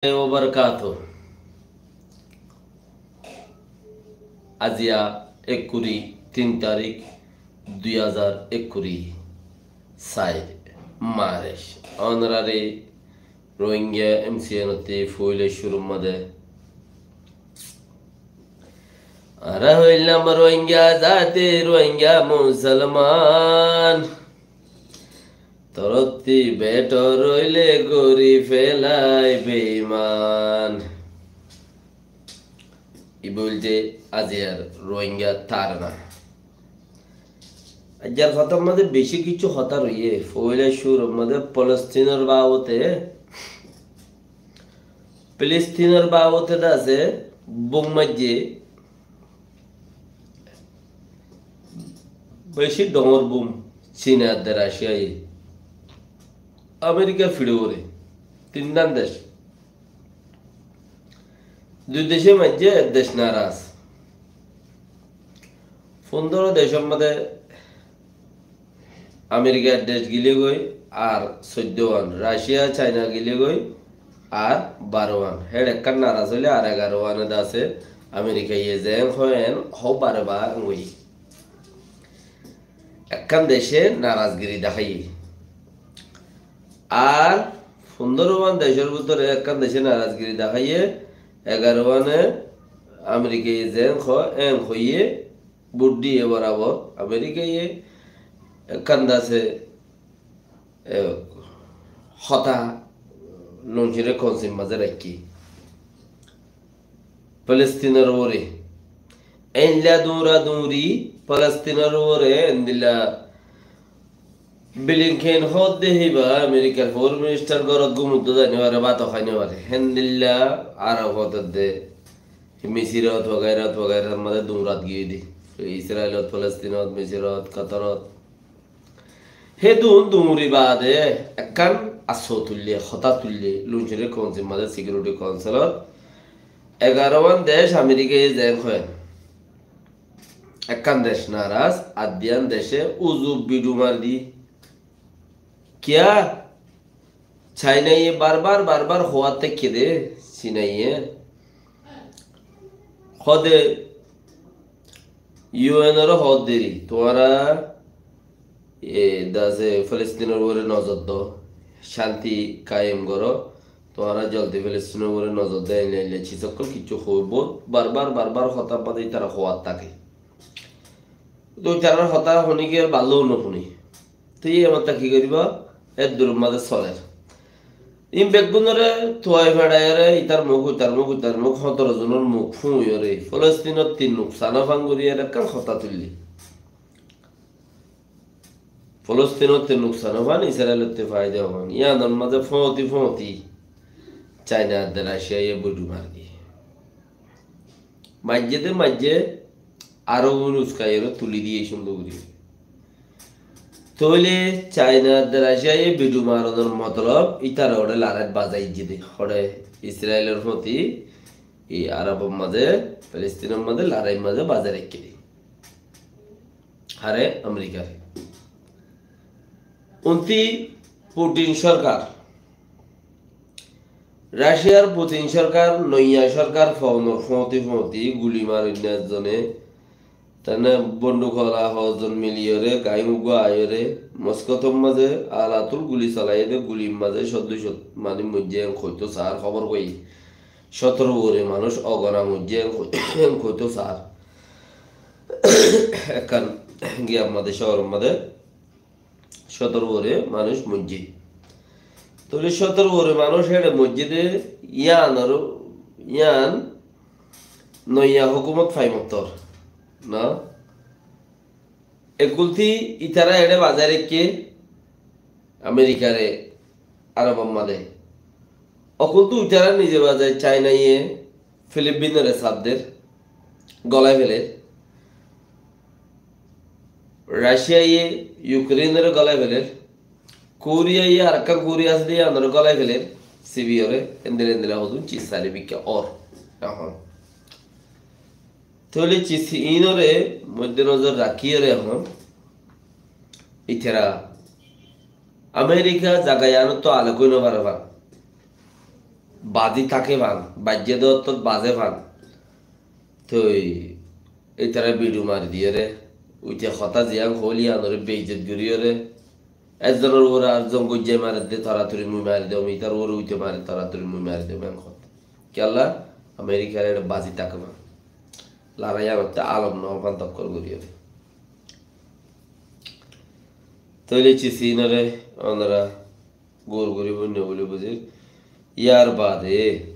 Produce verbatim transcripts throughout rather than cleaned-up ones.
wabarakatuh. Aziya ekkuri tin tarik dui hazar ekkuri sair March. Ónorare Rohingya M C N ottú foila cúrur mazé añára hoilam Rohingya zati, Rohingya Musolman. Torotti betor óile gori felai beiman. Ibá óilde aziyar Rohingya tarna. Aziyar hotár mazé beci kessú hotá roiyé. Foila cúrur mazé Palestinor babote, Palestinor babote de asé, bum maijjé, beci dóñr bum, Cina edde Raciyaye, Amerikar fiçe uore, tin dán dec. Dui dece maijjé, ek dec naraz. Fundoro decor mazé Amerika ek dec gile goi, ar soiddo wan, Raciya, Cina gile goi, ar baro wan. Héçe ekkán naraz óile ar egaro wan de asé, Amerikaye zen hoó en hoó bare ba goi. Ekkán dece narazgiri deháiye. Ar fundoro wan decor bútore ekkán dece narazgiri deháiye, egaro wane Amerikaye zen hoó en hoiye, bút diye borabor. Amerikaye ekkán de asé, e, hotá luncire konsir mazé raikké. Palestinor uore. Endilla duñra duñri Palestinor uore, endilla Blinken hoódde híba Amerikar foreign minister górot gúmodde zai no fare, bát ó hái no fare. Héndilla Arab hoódde, Misirot wagaira wagaira mazé duñrat giyé de. Israelot, Palestinot, Misirot, Katarot. Hédun duñri baade ekkán asó tuille, hotá tuille, luncire konsir mazé Security Councilot egaro wan dec Amerikaye zen hoó en. Ekkán dec naraz, ar diyan dece uzu bidu mar di. Kiyá? Cinaye barbar barbar hoóat táikke de, Cinaye. Hoóde U N ore hoódde ri, tuáñra e de asé Palestinor uore nozor do, cánti kayem goró, tuáñra zoldi Palestinor uore nozor do, eilla eilla ciz ókkol kessú hoói, bout barbar barbar hotá mazé ítara hoóat táke. Toi ítarar hotá honi ki ar bála no fúni. Toi e matta ki goribo? Eddur mazé soler. In beggúnore tuai feçaiyore, itar muk, itar muk, itar muk, hótoro zonor muk fúiyore, Folostinot tin nuksan fán goriyore ekkán hotá tuille. Folostinot tin nuksan fán, Israelotte faida fán. Iyanor mazé fóñti fóñti Caina edde Raciyaye budu mari diye. Maijje de maijje, aró unuskaiyore tuli diye cúndor gori. Tóile Caina edde Raciyaye bidu maronor motolob ítara óre larait bazai diyé de. Óre Israilor fóti, e Arabor mazé, Palestinor mazé larait mazé bazai raikké de. Hare? Amerikare. Unti Putin sorkar, Raciyar Putin sorkar, noiya sorkar foonor fóti fóti guli marinne ezzone, tene bonduk ola hozzon miliyore, gaim uggúa aiyore, Moskót mazé alatul guli solaiyé de, gulir mazé cót dui cót manúic moijjé en hoitó saár, hóbor faiyí. Cótoro uore manúic ogona moijjé en hoi-, en hoitó saár. Ekkán giyar mazé, cóoror mazé cótoro uore manúic moijjé. Tóile cótoro uore manúic héçe moijjé de, yián aró, yián noiya hókumot faimottor, no? Ekulti ítara eçe bazai raikké Amerikare, Arabor mazé. Okultu ítara nize bazai, Cainaye Filipinore saf der, golai feler. Raciyaye Yukrenore golai feler. Koriyaye, arekkán Koriya asé de, yiánore golai feler, Sibiyore, endilla endilla hodún ciz sali bikká ór. Ehón. Tóile ciz iínore moidde nozor rakíyore ehón ítara Amerika zaga yiánottú alok ói no fare fán. bazi táke fán, baijjé de ottót bazé fán. Toi ítara bidiu mari diyóre, uite hotá ziyán hoóil yíanoré beizzot goríyoré, ezzonor uore ar zon goijjá maredde, toratori mui mari diyum, ítar uore uite mare toratori mui mari diyum, en hoó. Kiyólla? Amerikar eçe bazi táke fán. Larái yíanottú alom no fán dokkol goríyoré. Tóile cis iínoré onora gour goríbou né buli buzír. Yar baade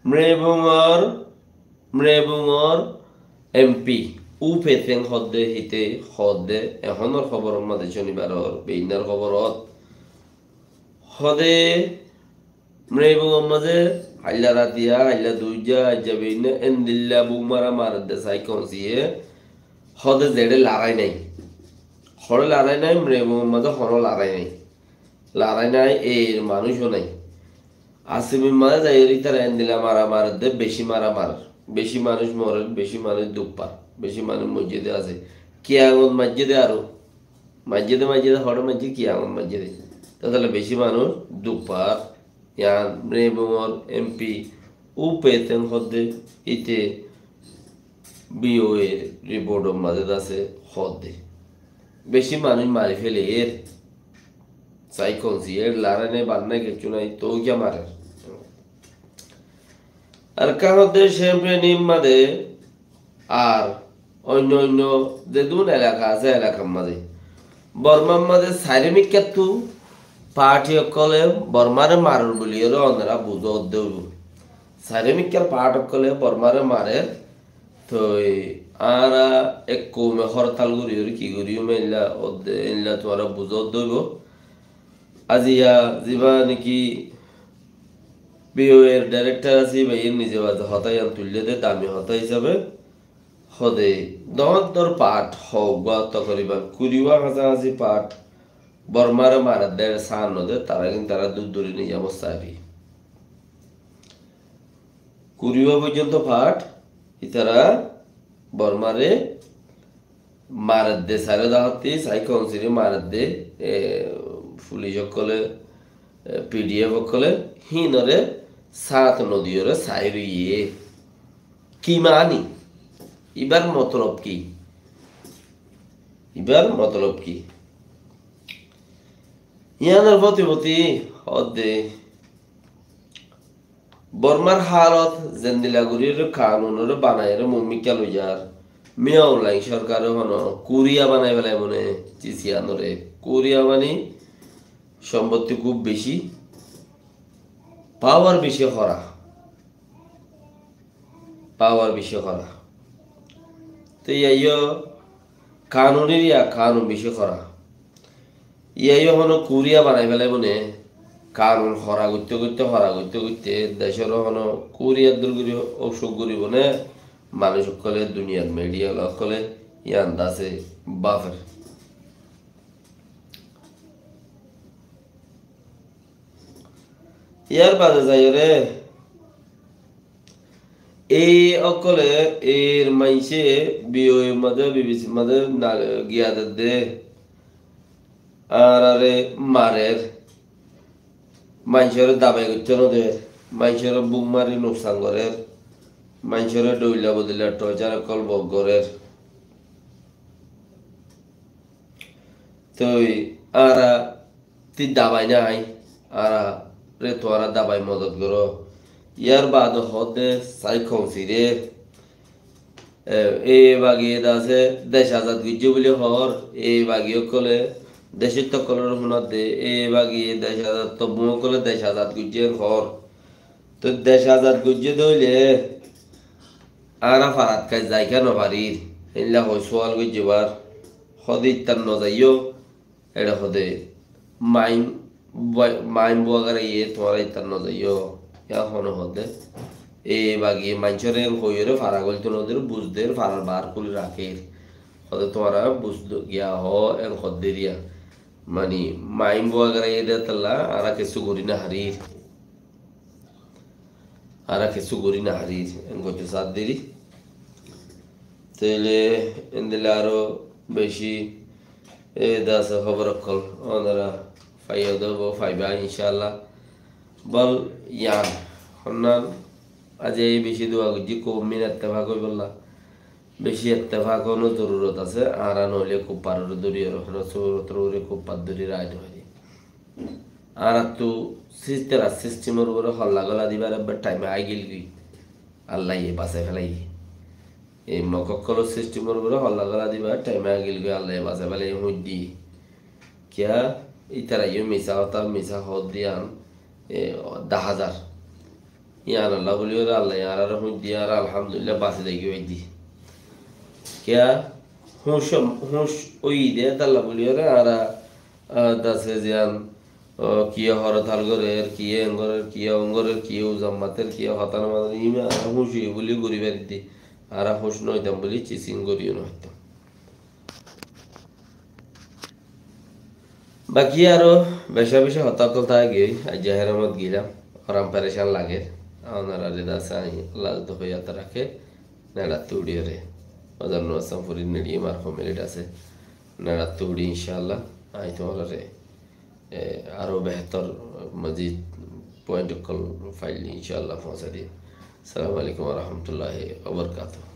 Mrebungor, Mrebungor M P U Pe Teng hoódde, híte hoódde, ehónor hóboror mazé, conibaror, beinnar hóborot hoódde, Mrebungor mazé hailla ratiya, hailla duijja, aijja beinna, endilla bum mara maredde Sai Kong Siye, hoódde zeçé larái nái. Hoçé larái nái, Mrebungor mazé honó larái nái. Larái nái, eir manúic ó nái. Asimir mazé zaiyóre ítara endilla mara maredde, beci mara marer. Beci manúic morer, beci manúic duk far, beci manúic moijjé de asé. Kiyangot maijjé de aró. Maijjé de, maijjé de, hoçé maijjé, Kiyangot maijjé de. Tóile beci manúic duk far. Yián Mrebungor M P U Pe Teng hoódde, íte V O A r riportor mazé de asé hoódde. Beci manúic mari féler. Sai Kong Siye, larái nái, bar nái, kessú nái, tóu kiyá marer? Ar ka hoódde Shen Pin Yin mazé ar oinno oinno zedún elaka asé, elakar mazé. Bormar mazé sairó mikkáttú parti ókkole Bormare marer buliyóre onora buzó de óibo. Sairó mikkár part ókkole Bormare marer, toi añára ek koume hórtal goríyore ki goríyum, eilla ódde, eilla tuáñra buzó de óibo. Aziya ziba niki V O A r dairektor asé, íbaye nize baze hotá yián tuillé de, dami hotá hísabe hoódde, dóñr dóñr part hoó, uggúa tokoriban kuriwá hañsahasí part Bormare marer de, sán no de, tará kintu tará dur duri nizam sabi. Kuriwá foijjonto part ítara Bormare maredde, sairó dahátti, Sai Kong Sire maredde, e, fulic ókkole, e, P D F ókkole, híinore sát nodiyóre sairó iye. Ki mani? Ibar motolob ki? Ibar motolob ki? Yiánor foti foti hoódde, Bormar hálot zendilla goríyore kanunore banaiyore muúmikká loizar, Min Aung Hlaing sorkare hono Kuriya banai félaibo né, Cisiyanore. Kuriya mani sombotti kúb beci, pawar beci hora, pawar beci hora. Te iyá yó kanunor iyá kanun beci hora. Iyá yó hono Kuriya banai félaibo né, kanun hora goitte goitte, hora goitte goitte, decor hono Kuriya dur gori osuk goribo né, manúic ókkole, duniyar midiya ókkole, yián de asé báfer. Yar bade zaiyore, ei ókkole, eir maincé B O A mazé, B B C mazé na-, giya dedde, añárare marer, maincóre dabai goittó no der, maincóre bum mari nuksan gorer, maincóre dhoilla bodilla torture ókkol bok gorer. Toi añára ti dabai nai, añárare tuáñra dabai modot goró. Yar bade hoódde Sai Kong Sire, e, e bagi de asé dec azad goijjé buli hoór, e bagi ókkole, decóttu ókkolore fúnadde, e bagi dec azad, tobbung ókkole dec azad goijjé hoór. Toi dec azad goijjé de óile añára farat kai zai kiyá no farir? Héilla hoi sual goijjé bar. Hoódde ittar no zaiyó, eçe hoódde main bua-, main buagara iye tuáñra ittar no zaiyó. Yá hono hoódde. E bagi maincóre en hoiyóre fara goilto no der, buzder, farar bar kuli raker. Hoódde tuáñra buz giya hoó, en hoódde riya. Mani main buagara iye de tolla, añára kessú gorí no farir. Añára kessú gorí no farir, en goittó sádde ri. Tóile endilla aró beci E dase hóbor ókkol ónora faiyó de óibo, faiba incállah. Bol yián, honnán aijja e beci dua goijjí, koum min ettefak óibolla. Beci ettefak ónor zorurot asé, añára noóile kuffarore dóri, ar hono surotor uore kuffar dóri raái no fari. Añárattu sis-, tarar sistemor uore holla gola dibar ebbe thaim aigilgói. Allaye basai félaiye. Ei Mog ókkolor sistemor uore holla gola dibar thaim aigilgói, Allaye basai félaiye, húñc di. Kiyá, ítara yó misá hotá, misá hoódde yián, e, daházar. Yiánolla bóli óre Allaye añárare húñc di, añára alhamdulillah basi zaigói báidde. Kiyá, húñc, húñc óiye de étalla bóli óre añára, a, dase ziyán, o, kiyé horotal gorér, kiyé en gorér, kiyé on gorér, kiyé uzam matér, kiyé hotá no matér, iín añára húñc óiye bóli gorí faridde. Añára húñc no óitam bóli císing gorí no faittám. Baki aró beca beci hotá ókkol táki giyói, aijja héramot gilám, oram perecan lager. Ónorare dase añí Allah zodi hoiyat raké, neçattú uçí óre. Bazar Nuwa Sampuri neçiyum ar homilit asé. Neçattú uçí incállah, añí tuáñrare, e, aró behétor mazid point ókkol faile incállah foóñsai diyum. Assalamu alaikum wa rahmatullahi wa barakatuhu.